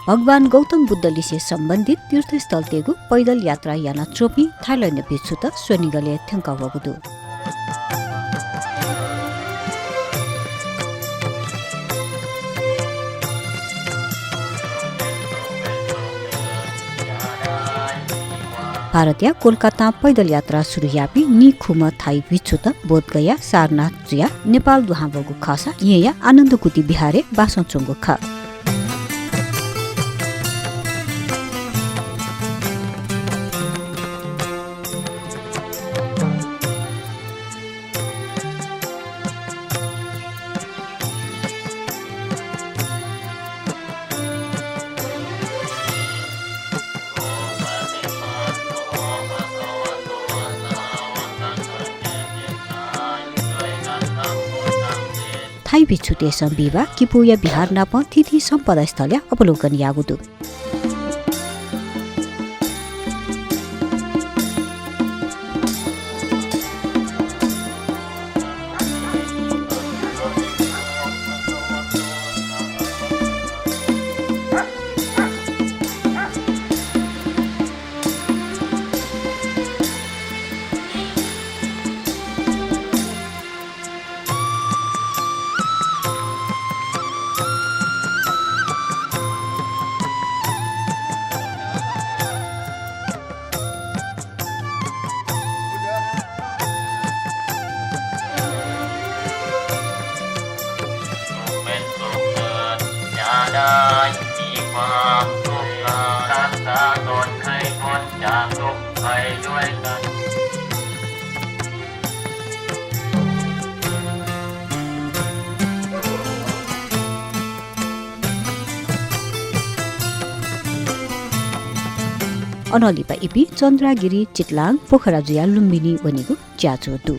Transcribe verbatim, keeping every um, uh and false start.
भगवान गौतम बुद्धलिसे सम्बन्धित तीर्थस्थलतय्गु पैदल यात्रा यानाच्वंपिं थाइल्याण्ड भिक्षुत स्वनिगलय् थ्यंकः वःगु दु। भारतया कोलकातां पैदल यात्रा सुरु याःपिं नीखुम्ह थाई भिक्षुत बोधगया, सारनाथ जुयाः नेपाल दुहां वःगु खःसा येँया आनन्दकुटी विहारय् बासं च्वंगु खः। थाई भिक्षुतय्सं बिहिबाः किपूया विहार नापं थीथी सम्पदा स्थलया अवलोकन याःगु दु। अनं लिपा इपिं चन्द्रागिरी, चितलाङ, पोखरा जुयाः लुम्बिनी वनेगु ज्याझ्वः दु।